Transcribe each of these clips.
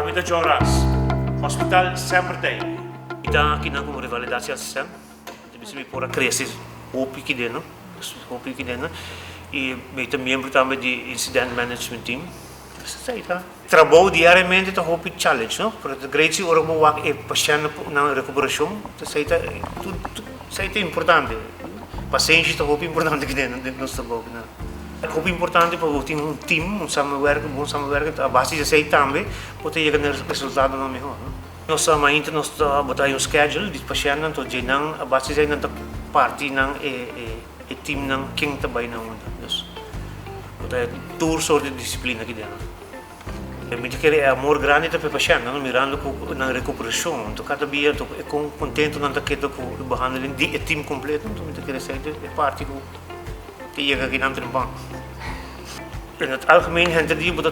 Ami ta John Ras. Hospital semper t'ei. Mi ta akinan komo revalidatieassistent. Ta bisa mi por a krese hopi kiden, no? Hopi kiden, i mi ta miembro tambe di incident management team. Esei ta. Trabou diariamente ta hopi challenge, no? Pero ta great si ora bo wak e pashènt nan rekuperashon, esei ta tur esei ta importante. Pasenshi ta hopi importante kiden den nos trabou kinan. Hopi importante pa bo tin un team, un samenwerking, un bon samenwerking, a base di esei tambe bo ta yega na resultadonan mihor, no? Nos ta mainta nos ta bo ta hay un schedule di pashèntnan, enton dje nan a base di esei nan ta parti nan e E teamnan ken ta bai na unda. Dus bo ta tur soort di disiplina aki den. Mi ta kere e amor grandi ta pa e pashèntnan mirando ku nan rekuperashon. Anto kada bia anto e kon kontento nan ta keda ku e behandeling di e team kompleto. Anto mi ta kere esei ta e parti ku ta yega aki nan trempan. In het algemeen henter di bo ta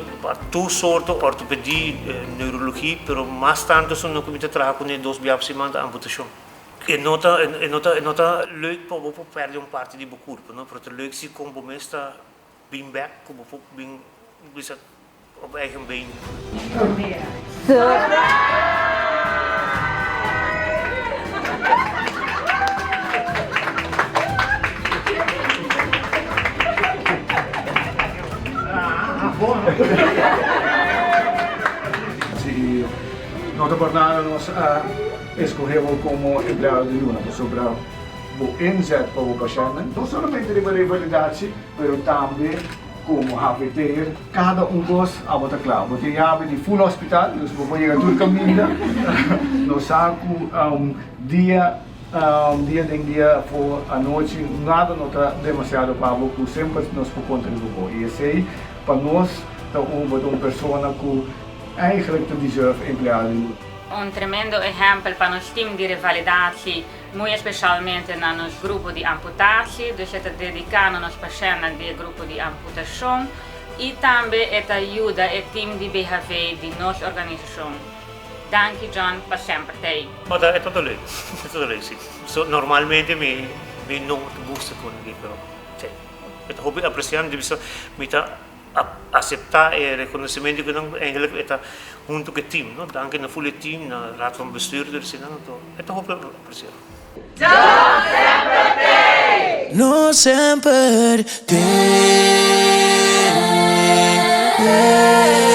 tur soorten ortopedie, neurologie, pero mas tantu esun ku mi ta traha kuné dos bia pa siman ta amputashon. E no ta, e no ta, e no ta leuk pa bo por pèrdè un parti di bo kurpo, no, pero ta leuk si kon bo mes ta bin bèk, ku bo por bin bisa op eigen been. Si no ta por nada nos a. Escoge bo como empleado di luna pasobra bo inzet pa bo pashentnan, no solamente riba revalidatie, pero tambe como HVT'er. Cada un cos abo ta cla. Bo tin yabi di full hospital, dus bo por yega tur caminda. Nos sa cu dia dia den dia afo anochi nada no ta demasiado pa bo cu semper nos por conta riba bo. Y esey pa nos ta un bo ta un persona cu eigenlijk ta deserve empleado di luna. Un tremendo ehempel pa nos team di revalidatie, muy especialmente na nos grupo di amputatie, dus e ta dedica na nos pashentnan di e grupo di amputacion y tambe e ta yuda e team di BHV di nos organisacion. Danki John pa semper t'ey. Ma ta e ta leuk, e ta leuk si. So normalmente mi mi no ta gusta con aki pero si mi ta hopi aprecia mi ta bisa mi ta Acepta e reconocimento cu nan eigenlijk e ta hunto cu e team, no? Danki na full e team, na raad van bestuur, tur esnan, anto e ta hopi aprecia. Nos semper t'ei! Nos semper t'ei!